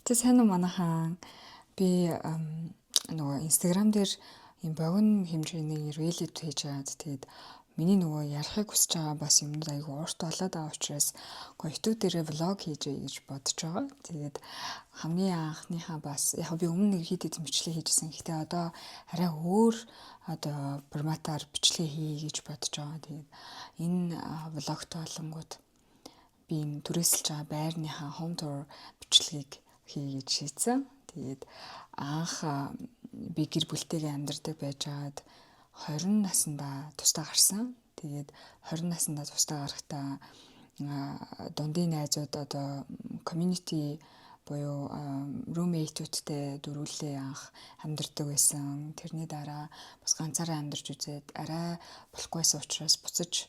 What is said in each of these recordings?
Тэ сайн уу манайхан. Би нөгөө Instagram дээр ийм богино хэмжээний reel хийж байгаад тэгээд миний нөгөө ярихыг хүсэж байгаа бас юмнууд айгүй урт болоод байгаа учраас YouTube дээрээ vlog хийж гэж бодож байгаа. Тэгээд хамгийн анхныхаа бас яг би өмнө нэг хэд хэдэн бичлэг хийжсэн. Гэхдээ одоо арай өөр одоо форматаар бичлэг хийе гэж бодож байгаа. Тэгээд энэ vlog той болонгууд би энэ түрээсэлж байгаа байрныхаа home tour бичлэгийг хийе гэж шийдсэн. Тэгээд анх би гэр бүлтэйгээ амьдардаг байжгаад 20 наснда тусдаа гарсан. Тэгээд 20 наснда тусдаа гарахдаа дундын найзууд одоо community буюу roommate-үүдтэй дөрвүүлээ анх амьдардаг байсан. Тэрний дараа бас ганцаараа амьдарч үзээд арай болохгүйсэн учраас буцаж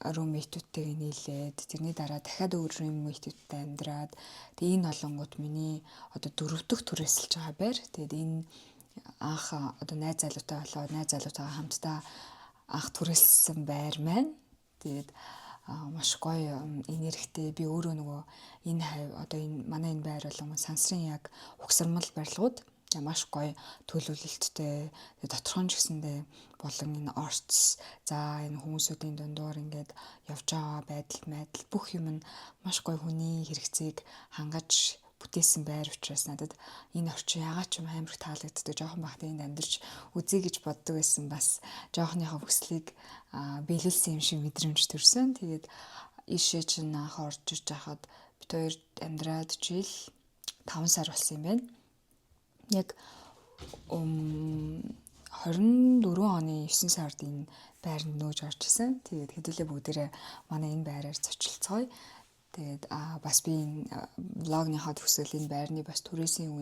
roommate-үүдтэйгээ нийлээд, тэрний дараа дахиад өөр roommate-үүдтэй амьдраад, тэгээ энэ болонгууд миний одоо дөрөв дэх түрээсэлж байгаа байр. Тэгээд энэ анх одоо найз залуутай болоод найз залуутайгаа хамтдаа анх түрээсэлсэн байр маань. Тэгээд маш гоё энергитэй. Би өөрөө нөгөө энэ хавь, одоо энэ манай энэ байр болон сансрын яг угсармал барилгууд маш гоё төлөвлөлттэй, доторхон ч гэсэндээ болон энэ орц, за энэ хүмүүсүүдийн дундуур ингээд явж байгаа байдал майдал бүх юм нь маш гоё хүний хэрэгцээг хангаж бүтээсэн байр учраас надад энэ орчин ягаад ч юм амар их таалагддаг. Жоохон байхдаа энд амьдарч үзье гэж боддог байсан, бас жоохныхоо хүслийг биелүүлсэн юм шиг мэдрэмж төрсөн. Тэгээд ийшээ чинь анх орж ирж байхад бид хоёр амьдраад жил 5 сар болсон юм байна. Яг 24 оны 9 сард энэ байранд нүүж орж исэн. Тэгээд хэдүүлээ бүгдээрээ манай энэ байраар зочлцгоё. Тэгээд бас би энэ vlog ныхаа төгсгөл энэ байрны бас түрээсийн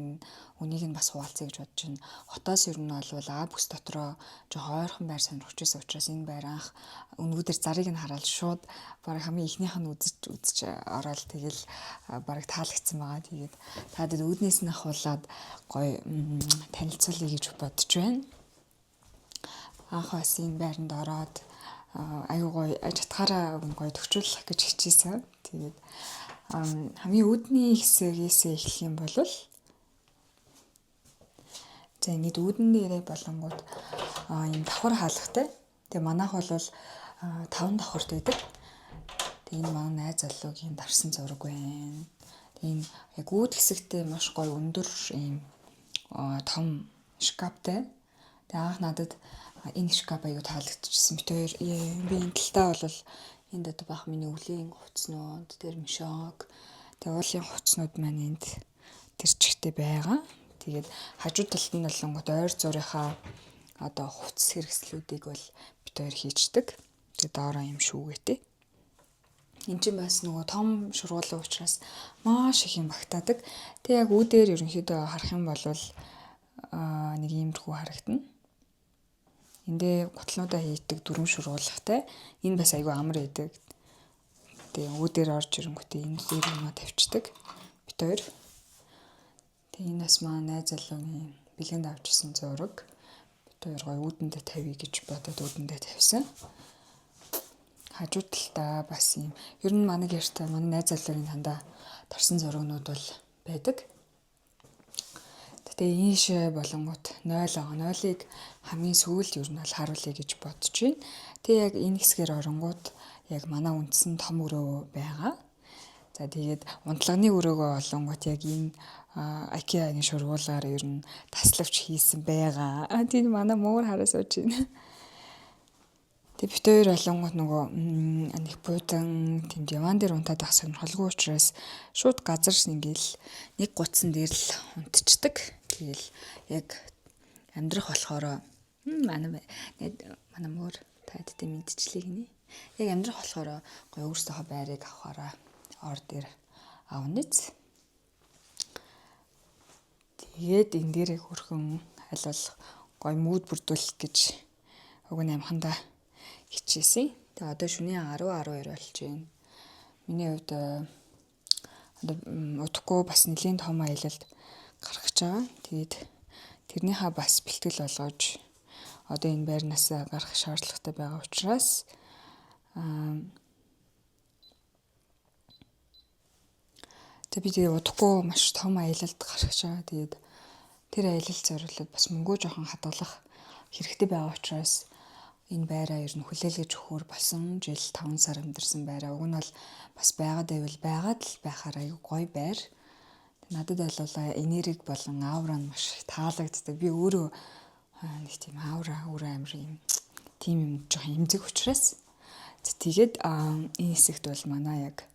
үнийг нь бас хуваалцъя гэж бодож байна. Хотоос ер нь бол А бүс дотроо жоохон ойрхон байр сонирхож байсан учраас энэ байр анх өнгүүдэр зарыг нь хараад шууд бараг хамгийн эхнийх нь үзэж үзэж ороод тэгэл бараг таалагдсан байгаа. Тэгээд та хэд үүднээс нь ахуулаад гоё танилцуулъя гэж бодож байна. Анх бас энэ байранд ороод аюу гоё чатгаараа гоё төгчүүлэх гэж хичээсэн. Тэгээд хамгийн үүдний хэсгээс эхлэх юм бол за ингээд үүдэн дээрээ болонгууд ийм давхар хаалгатай. Тэгээ манайх бол 5 давхарт байдаг. Тэгээ энэ манай найз залуугийн дарсан зураг байна. Тэгээ энэ яг үүд хэсэгтээ маш гоё өндөр ийм том шкафтай. Тэгээ анх надад энэ шкаф аюу таалагдчихсан. Бид хоёр би энэ талтаа бол энд одоо бах миний өвлийн хувцснууд, тэр мешок, тэгээ уулын хувцснууд маань энд тэр чигтээ байгаа. Тэгээд хажуу талд нь болонгот ойр зурынхаа одоо хувцас хэрэгслүүдийг бол бид хоёр хийчдэг. Тэгээд доороо юм шүүгээтэй. Энд чинь бас нөгөө том шургуулсан учраас маш их юм багтаадаг. Тэгээ яг үүдээр ерөнхийдөө харах юм бол нэг иймэрхүү харагдана. Эндээ гутлуудаа хийдэг дөрвөн шургуулгатай. Энэ бас айгүй амар байдаг. Тэгээ үүдээр орж ирэнгүүтээ энэ дээр юмаа тавьчихдаг. Бид хоёр. Тэгээ энэ бас маа найз залуугийн бэлгэнд авчихсан зураг. Бид хоёр гоё үүдэндээ тавья гэж бодоод үүдэндээ тавьсан. Хажуу талдаа бас юм. Ер нь манай гэртээ манай найз залуугийн дандаа тарсан зурагнууд бол байдаг. Тэгээ ийшээ болонгууд 0 байгаа. 0-ыг хамгийн сүүлд ер нь бол харуулъя гэж бодож байна. Тэгээ яг энэ хэсгээр оронгууд яг манай үндсэн том өрөө байгаа. За тэгээд унтлагын өрөөгөө олонгууд яг энэ IKEA-ны шургуулгаар ер нь таславч хийсэн байгаа. Тийм манай муур хараа сууж байна. Тэгээ бид хоёр олонгууд нөгөө нэг буудан тийм диван дээр унтаад байх сонирхолгүй учраас шууд газар ингээл нэг гутсан дээр л унтчихдаг. Тэгэл яг амьдрах болохоор манай манай мөр та хэдтэй мэдчихлээ гинэ. Яг амьдрах болохоор гоё өөрсдийнхөө байрыг авахаараа ор дээр авна биз. Тэгээд энэ дээрээ хөрхөн аль болох гоё мүүд бүрдүүлэх гэж уг нь амхандаа хичээсэн. Тэгээ одоо шөнийн 10 12 болж байна. Миний хувьд одоо удахгүй бас нэлийн том аялалд гарах гэж байгаа. Тэгээд тэрнийхээ бас бэлтгэл болгож одоо энэ байрнаас гарах шаардлагатай байгаа учраас Тэгээ би тэгээ удахгүй маш том аялалд гарч байгаа. Тэгээд тэр аялалд зориулаад бас мөнгөө жоохон хадгалах хэрэгтэй байгаа учраас энэ байраа ер нь хүлээлгэж өгөхөөр болсон. Жил 5 сар амьдарсан байраа. Уг нь бол бас байгаад байвал байгаад л байхаар аюу гоё байр. Надад бол энерги болон аура нь маш их таалагддаг. Би өөрөө нэг тийм аура өөрөө амар юм тийм юм жоохон эмзэг учраас. Тэгээд энэ хэсэгт бол манай яг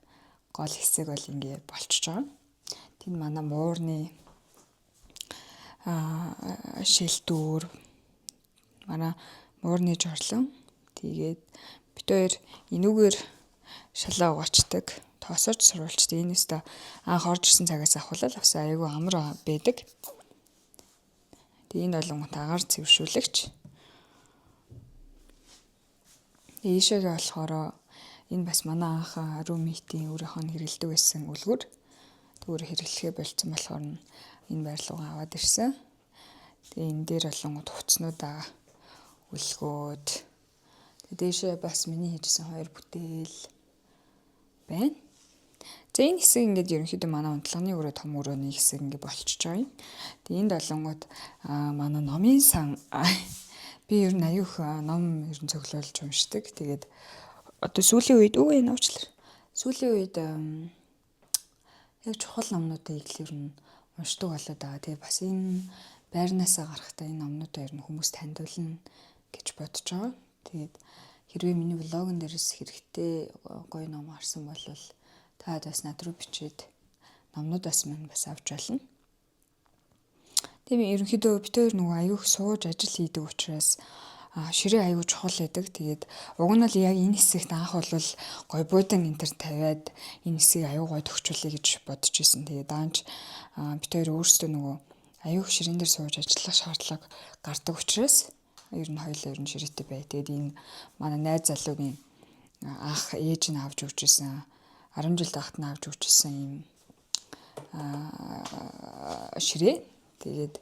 гол хэсэг бол ингээ болчихж байгаа. Тэнд манай муурны шилдүүр, манай муурны жорлон. Тэгээд бид хоёр энүүгээр шалаа угаачдаг, тоосооч суруулчдаг. Энэ өстө анх орж ирсэн цагаас ахуулаад бас айгүй амар байдаг. Тэгээ энэ болонгот агаар цэвэршүүлэгч. Ийшээгээ болохоор энэ бас манай анх roommate-ийн өөрийнх нь хэрэглэдэг байсан үлгэр. Тэгвэр хэрэглэхээ болцсон болохоор нь энэ байр руугаа аваад ирсэн. Тэгээ энэ дээр болонгот хувцснуудаа өлгөөд. Тэгээ дээшээ бас миний хийжсэн хоёр бүтээл байна. За, энэ хэсэг ингээд ерөнхийдөө манай унтлагын өрөө, том өрөөний хэсэг ингээд болчихж байгаа юм. Тэгээ энд болонгууд манай номын сан. Би ер нь аюух ном ер нь цоглуулж уншдаг. Тэгээд одоо сүүлийн үед үгүй энэ уучлаар. Сүүлийн үед яг чухал номнуудыг л ер нь уншдаг болоод байгаа. Тэгээ бас энэ байрнаасаа гарахдаа энэ номнуудаа ер нь хүмүүст хандуулна гэж бодож байгаа. Тэгээд хэрвээ миний vlog-н дээрээс хэрэгтэй гоё ном гарсан бол та бас над руу бичээд номнуудаас минь бас авч болно. Тэгээ ерөнхийдөө бид хоёр нөгөө аюух сууж ажил хийдэг учраас ширээ аюу чухал байдаг. Тэгээд уг нь бол яг энэ хэсэгт анх бол гой буудан энэ төр тавиад энэ хэсгийг аюу гой төгчүүлье гэж бодож исэн. Тэгээд даанч бид хоёр өөрсдөө нөгөө аюух ширээн дээр сууж ажиллах шаардлага гардаг учраас ер нь хоёулаа ер нь ширээтэй бай. Тэгээд энэ манай найз залуугийн ах ээж нь авч өгч исэн, 10 жил тахт нь авч өгч исэн юм ширээ. Тэгээд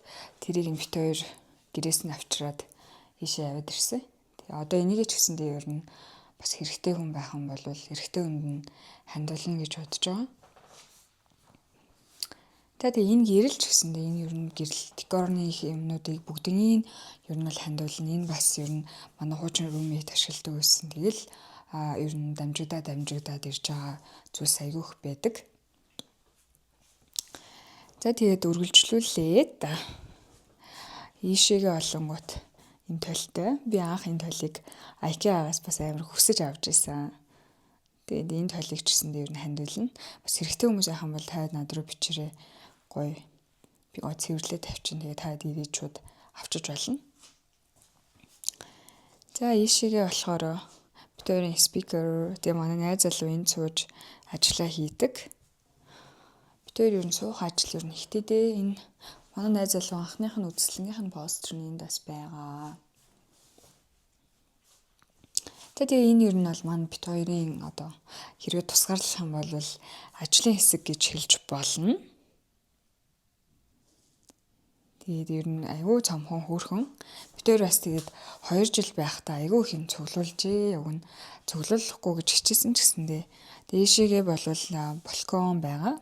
тэрийг нь бид хоёр гэрээс нь авчираад ийшээ аваад ирсэн. Тэгээ одоо энийг ч гэсэндээ ер нь бас хэрэгтэй хүн байх юм бол хэрэгтэй хүнд нь хандуулна гэж бодож байгаа. Тэгээ энэ гэрэл ч гэсэндээ энэ ер нь гэрэл декорны их юмнуудыг бүгднийг ер нь бол хандуулна. Энэ бас ер нь манай хуучин roommate ашигладаг байсан. Тэгэл ер нь дамжигдаад ирж байгаа зүйлс айгүйх байдаг. За, тэгээд үргэлжлүүлээд ийшээгээ олонгууд энэ толтой. Би анх энэ толийг IKEA-гаас бас амар хүсэж авч исэн. Тэгээд энэ толийг ч гэсэндээ ер нь хандуулна. Бас хэрэгтэй хүмүүс байх юм бол та над руу бичээрэй. Гоё. Би гоо цэвэрлээ тавьчин. Тэгээд та ирээд шууд авчиж болно. За, ийшээгээ болохоор бид хоёрын speaker, тэгээ манай найз залуу энд сууж ажиллаа хийдэг. Бид хоёр ер нь суух ажил ер нь ихтэй дээ. Энэ манай найз залуу анхных нь үзэсгэлэнгийнх нь постэр нь энд бас байгаа. Тэгээ энэ ер нь бол манай бид хоёрын одоо хэрвээ тусгаарлах юм бол ажлын хэсэг гэж хэлж болно. Тэгээд ер нь айгүй цомхон хөөрхөн. Бид хоёр бас тэгээд 2 жил байхдаа айгүй их юм цуглуулжээ. Уг нь цуглуулахгүй гэж хичээсэн ч гэсэндээ дээшээгээ болвол балкон байгаа.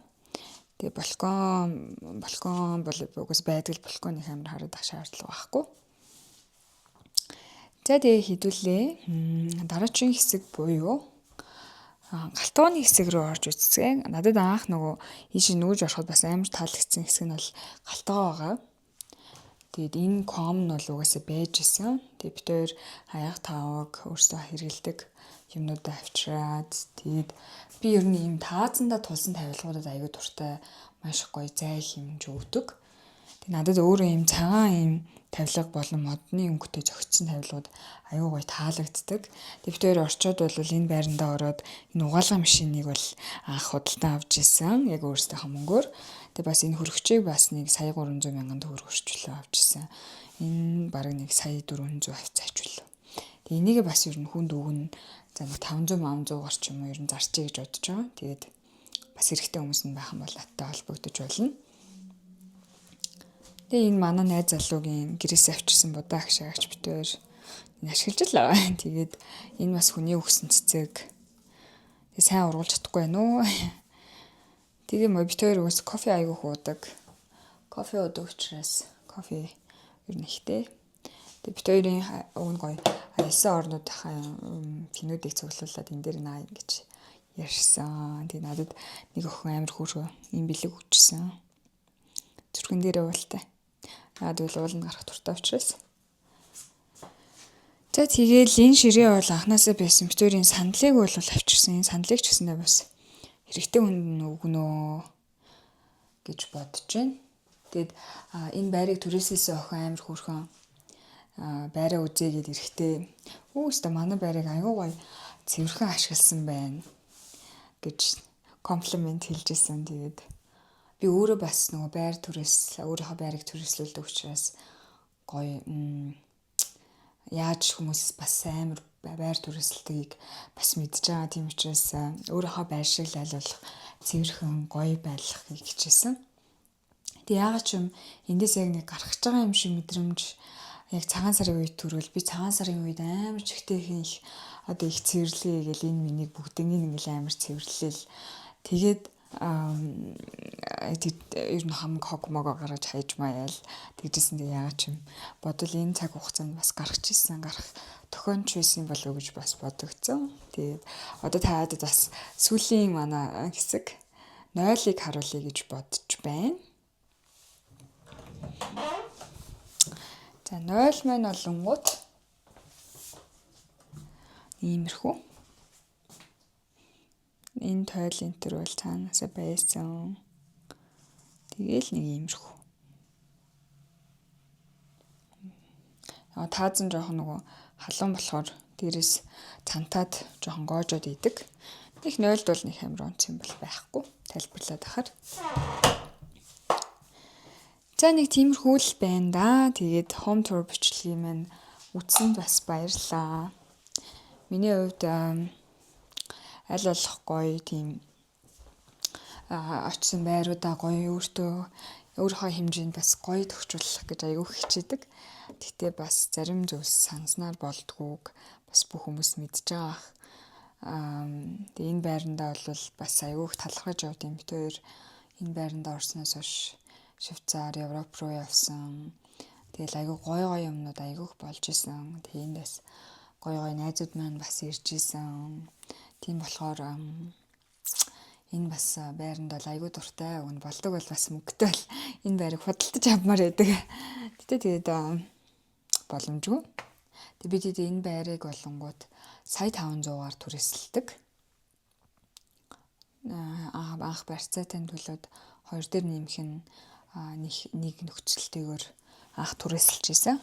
Тэгээ балкон бол угаас байдаг л балкон их амар харагдах шаардлага байхгүй. За, тэгээ хэдүүлээ. Дараагийн хэсэг буюу галтгооны хэсэг рүү орж үзцгээе. Надад анх нөгөө ийш нүүж ороход бас амар таалагдсан хэсэг нь бол галтгоо байгаа. Тэгээд энэ ком нь бол угаасаа байж исэн. Тэгээд бид хоёр аяга таваг өөрсдөө хэрэглэдэг юмнуудаа авчираад, тэгээд би ер нь ийм таазандаа тулсан тавилгуудад аягүй дуртай, маш их гоё зай хэмж өгдөг. Тэгээд надад өөрөө ийм цагаан ийм тавилга болон модны өнгөтэй зохицсон тавилгууд аюу гоё таалагддаг. Тэгээд бид хоёр орчоод бол энэ байрандаа ороод энэ угаалгын машиныг бол анх худалдан авч исэн. Яг өөрсдийнхөө мөнгөөр. Тэгээд бас энэ хөргөчийг бас нэг сая 300 мянган төгрөг өрчлөө авч исэн. Энэ бараг нэг сая 400 хавцаач үлээ. Тэгээд энийг бас ер нь хүнд өгнө. За, нэг 500 800 гарч юм уу ер нь зарчээ гэж бодож байгаа. Тэгээд бас хэрэгтэй хүмүүс нь байх юм бол надтай холбогдож болно. Тэгээ энэ манай найз залуугийн гэрээсээ авчирсан будаа агшаагч бид хоёр энэ ашиглаж л байгаа. Тэгээд энэ бас хүний өгсөн цэцэг. Тэгээ сайн ургуулж чадахгүй байна уу? Тэгээ бид хоёр угаас кофе айгүйх уудаг. Кофе уудаг учраас кофе ер нь ихтэй. Тэгээ бид хоёрын уг нь гоё аялсан орнуудынхаа пинүүдийг цуглуулад энэ дээр наа ингэж ярьсан. Тэгээ надад нэг охин амар хөөрхөн ийм бэлэг өгчсэн. Зүрхэн дээрээ уултай. Яагаад гэвэл ууланд гарах дуртай учраас. За, тэгээл энэ ширээ бол анхнаасаа байсан. Бид хоёрын сандлыг бол авчирсан. Энэ сандлыг ч гэсэндээ бас хэрэгтэй хүнд нь өгнө гэж бодож байна. Тэгээд энэ байрыг түрээсэлсэн охин амар хөөрхөн байраа үзээгээд эрэхтэй "Өө, өстой манай байрыг аягүй гоё цэвэрхэн ашигласан байна" гэж compliment хэлж исэн. Тэгээд би өөрөө бас нөгөө байр түрээс өөрийнхөө байрыг түрээслүүлдэг учраас гоё яаж хүмүүс бас амар байр түрээсэлдгийг бас мэдж байгаа. Тийм учраас өөрийнхөө байр шиг л аль болох цэвэрхэн гоё байлгахыг хичээсэн. Тэг яагаад ч юм эндээс яг нэг гарах гэж байгаа юм шиг мэдрэмж яг цагаан сарын үед төрөөл, би цагаан сарын үед амар чигтэйхэн их одоо их цэвэрлэе гэл энэ миний бүгднийг ингээл амар цэвэрлээл. Тэгээд ер нь хамаг хог могоо гаргаж хайж маяал тэгжсэн. Тэг яагаад ч юм бодвол энэ цаг хугацаанд бас гарах чийсэн, гарах тохиомж байсан болов уу гэж бас бодогдсон. Тэгээд одоо таадад бас сүүлийн манай хэсэг 0-ыг харуулъя гэж бодож байна. За, 0 маань болонгууд иймэрхүү. Энэ тойл энэ төр бол цаанаасаа байсан. Тэгээл нэг иймэрхүү. Таазан жоохон нөгөө халуун болохоор дээрээс цантаад жоохон гоожоод идэг. Нэг 0-д бол нэг амар онц юм бол байхгүй. Тайлбарлаад ахаар. За, нэг тиймэрхүү л байна да. Тэгээд home tour бичлэгийн маань үзсэнд бас баярлалаа. Миний хувьд аль болох гоё тийм очсон байруудаа гоё өөртөө өөрийнхөө хэмжээнд бас гоё тохижуулах гэж аягүй хичээдэг. Гэхдээ бас зарим зүйлс санснаар болдгоог бас бүх хүмүүс мэдж байгаа. Тэгээ энэ байрандаа бол бас аягүй их талархаж явд юм. Бид хоёр энэ байрандаа орсноос хойш Швейцар, Европ руу явсан. Тэгэл аягүй гоё гоё юмнууд аягүй их болж исэн. Тэгээ энд бас гоё гоё найзууд маань бас ирж исэн. Тийм болохоор энэ бас байранд бол аягүй дуртай. Уг нь болдог бол бас мөнгөтэй бол энэ байрыг худалдаж авмаар байдаг. Гэтэ тэгээд боломжгүй. Тэг би тэгээд энэ байрыг болонгууд сая 500-аар түрээсэлдэг. Анх барьцаатай төлөөд хоёр дээр нэмэх нь нэг нөхцөлтэйгээр анх түрээсэлж исэн.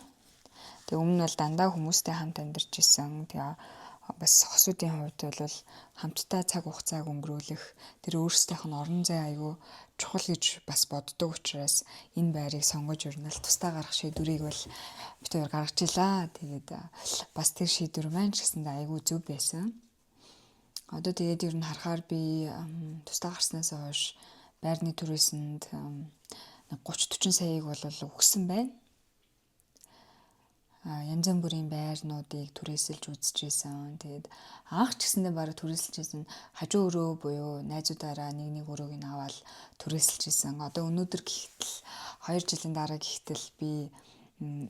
Тэгээ өмнө нь бол дандаа хүмүүстэй хамт амьдарч исэн. Тэгээ бас хосуудын хувьд бол хамтдаа цаг хугацааг өнгөрөөлөх тэр өөрсдийнх нь орон зай аягүй чухал гэж бас боддог учраас энэ байрыг сонгож ер нь л тусдаа гарах шийдвэрийг бол бид хоёр гаргаж илаа. Тэгээд бас тэр шийдвэр маань ч гэсэндээ аягүй зөв байсан. Одоо тэгээд ер нь харахаар би тусдаа гарснаас хойш байрны түрээсэнд 30 40 саяыг бол өгсөн байна. Янз бүрийн байрнуудыг түрээсэлж үзчихсэн. Тэгээд анх ч гэсэндээ бараг түрээсэлж исэн хажуу өрөө буюу найзуудаараа нэг нэг өрөөг нь аваад түрээсэлж исэн. Одоо өнөөдөр гэхтэл 2 жилийн дараа гэхтэл би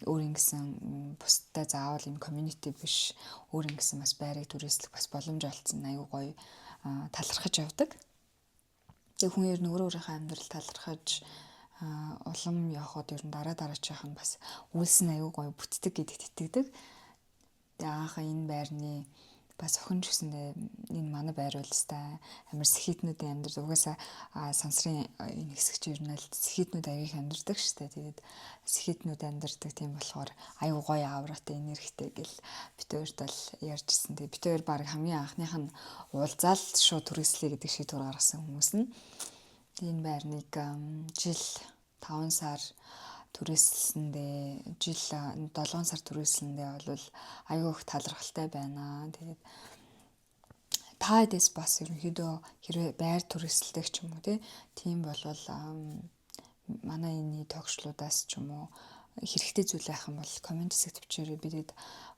өөр ингэсэн бусдад заавал юм community биш, өөр ингэсэн бас байрыг түрээслэх бас боломж олцсон, аюу гоё талархаж явдаг. Тэгээ хүн ер нь өөрөө өөрийнхөө амьдрал талархаж улам явхад ер нь дараа дараачих нь бас үйлс нь аюу гоё бүтдэг гэдэгт итгэдэг. Тэгээ анх энэ байрны бас охин ч гэсэндээ энэ манай байр бол өстой амар сэхитнүүдийн амьдрал, угаасаа сансрын энэ хэсэг чи ер нь аль сэхитнүүд аяг их амьдардаг штэ. Тэгээд сэхитнүүд амьдардаг, тийм болохоор аюу гоё авратай, энергитэй гэл бид хоёрт бол ярьжсэн. Тэгээд бид хоёр баг хамгийн анхных нь уулзаал шууд түрээслэе гэдэг шийдвэр гаргасан хүмүүс нь. Энэ байрныг жил 5 сар түрээсэлсэндээ, жил 7 сар түрээсэлэндээ бол аюу их талархалтай байна. Тэгээд та хэдээс бас ерөнхийдөө хэрвээ байр түрээсэлдэг ч юм уу, тийм болвол манай энэ тогшлуудаас ч юм уу хэрэгтэй зүйл байх юм бол comment хэсэгт бичээрэй. Би тэгээд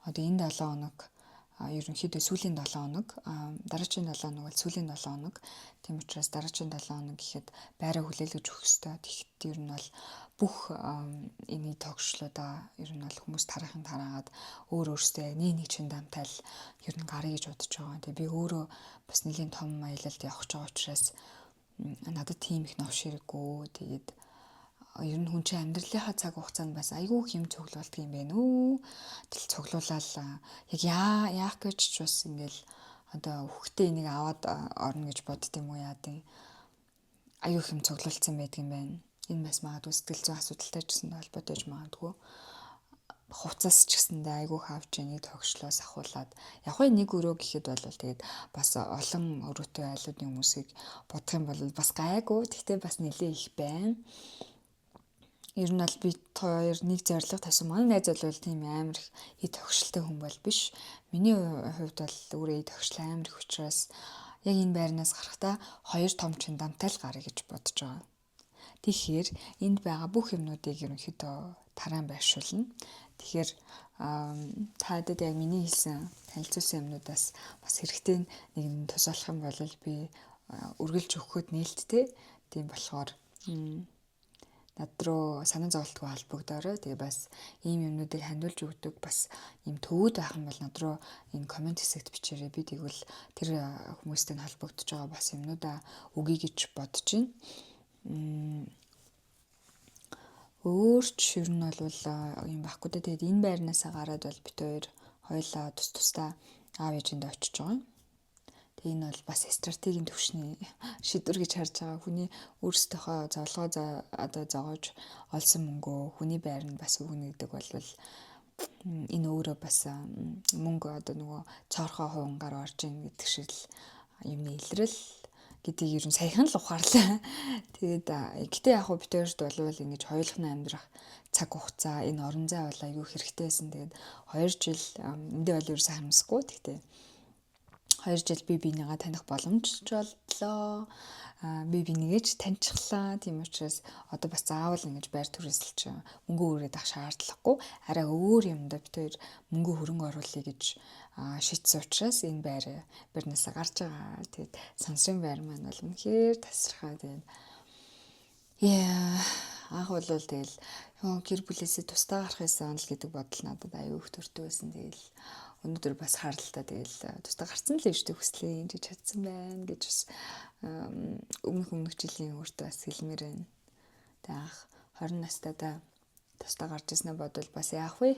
одоо энэ 7 хоног Ерөнхийдөө сүүлийн 7 хоног, дараагийн 7 хоног бол сүүлийн 7 хоног. Тийм учраас дараагийн 7 хоног гэхэд байраа хүлээлгэж өгөх ёстой. Тэгэхэд ер нь бол бүх энэ тогшлуудаа ер нь бол хүмүүс тарахын тараагаад өөр өөрсдөө яг нэг нэг чин дамтаал ер нь гарыг гэж бодож байгаа. Тэгээ би өөрөө бас нэлийн том аялалд явах гэж байгаа учраас надад тийм их новш хэрэггүй. Тэгээд ер нь хүн чинь амьдралынхаа цаг хугацаанд бас айгүй их юм цуглуулдаг юм байна өө. Тэгэл цуглуулаад яг яах гэж ч бас ингээл одоо хөхтэй энийг аваад орно гэж бодд юм уу яа гэв. Айгүй их юм цуглуулсан байдаг юм байна. Энэ бас магадгүй сэтгэл зүйн асуудалтай ч гэсэн холбоотой ч магадгүй. Хувцас ч гэсэндээ айгүй хавч нэг тогшлоос ахуулаад яг хөө нэг өрөө гэхэд бол тэгээд бас олон өрөөтэй айлуудын хүмүүсийг бодох юм бол бас гайгүй. Гэхдээ бас нэлээ их байна. Ер нь бол бид хоёр нэг зорилго тавьсан. Манай найз бол тийм амар их эд тогшилтай хүн бол биш. Миний хувьд бол өөрөө эд тогшил амар их учраас яг энэ байрнаас гарахдаа хоёр том чемодантай л гаръя гэж бодож байгаа. Тэгэхээр энд байгаа бүх юмнуудыг ерөнхийдөө тараан байршуулна. Тэгэхээр таадад яг миний хэлсэн танилцуулсан юмнуудаас бас хэрэгтэй нэг нь тус болох юм бол би үргэлж өгөхөд нээлттэй. Тийм болохоор над руу санаа зовлтгүй холбогдоорой. Тэгээ бас ийм юмнуудыг хандуулж өгдөг бас ийм төвүүд байх юм бол над руу энэ comment хэсэгт бичээрэй. Би тэгвэл тэр хүмүүстэй нь холбогдож байгаа бас юмнуудаа өгье гэж бодож байна. Өөр ч ер нь бол юм байхгүй дээ. Тэгээд энэ байрнаасаа гараад бол бид хоёр хоёулаа тус тусдаа аав ээжиндээ очиж байгаа юм. Тэгээ энэ бол бас стратегийн төвшний шийдвэр гэж харж байгаа. Хүний өөрсдийнхөө зовлогоо одоо зогоож олсон мөнгөө хүний байранд бас өгнө гэдэг бол энэ өөрөө бас мөнгө одоо нөгөө цоорхоо хувангаар орж ийн гэдэг шиг л юмны илрэл гэдгийг ер нь саяхан л ухаарлаа. Тэгээд гэтээ яг хуу бид хоёрт болвол ингэж хоёулахны амьдрах цаг хугацаа энэ орон зай бол айгүй хэрэгтэй байсан. Тэгээд 2 жил эндээ бол ерөөсөө харамсахгүй. Тэгтээ 2 жил би бинийгаа таних боломж боллоо. Би бинийгээ ч таньчихлаа. Тийм учраас одоо бас заавал ингэж байр түрээсэлж мөнгө өрөөд авах шаардлагагүй. Арай өөр юмдаа бид хоёр мөнгө хөрөнгө оруулъя гэж шийдсэн учраас энэ байр байрнаасаа гарч байгаа. Тэгээд сансрын байр маань бол үнэхээр тасархай. Тэгээд яа анх бол тэгэл гэр бүлээсээ тусдаа гарах байсан л гэдэг бодол надад аюу их төртөө байсан. Тэгэл өнөөдөр бас харалтаа тэгэл тусдаа гарцсан л юм шүү хүслээ ингэж чадсан байна гэж бас өмнөх жилийн өөртөө бас хэлмээр байна. Тэг анх 20 настайдаа тусдаа гарч ирснээ бодвол бас яах вэ?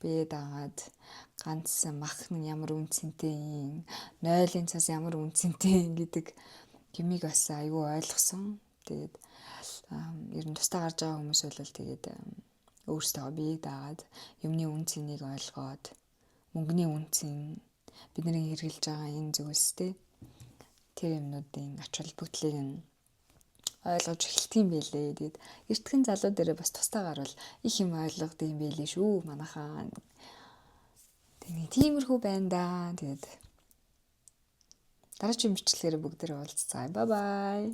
Бие дагаад ганц мах нь ямар үн цэнтэй юм, нойлын цас ямар үн цэнтэй юм гэдэг юмыг бас айгүй ойлгосон. Тэгээд ер нь тусдаа гарч байгаа хүмүүс бол тэгээд өөрсдөө биеийг дагаад юмны үн цэнийг ойлгоод мөнгөний үн цэн бидний хэрэглэж байгаа энэ зүйлс те тэр юмнуудын ач холбогдлыг нь ойлгож эхэлдэг юм байлээ. Тэгээд эртхэн залуу дээрээ бас тусдаа гарвал их юм ойлгодог юм байлээ шүү манайхаа. Тэгээд тиймэрхүү байна да. Тэгээд дараагийн бичлэгээр бүгдээрээ уулзцаая. Bye bye.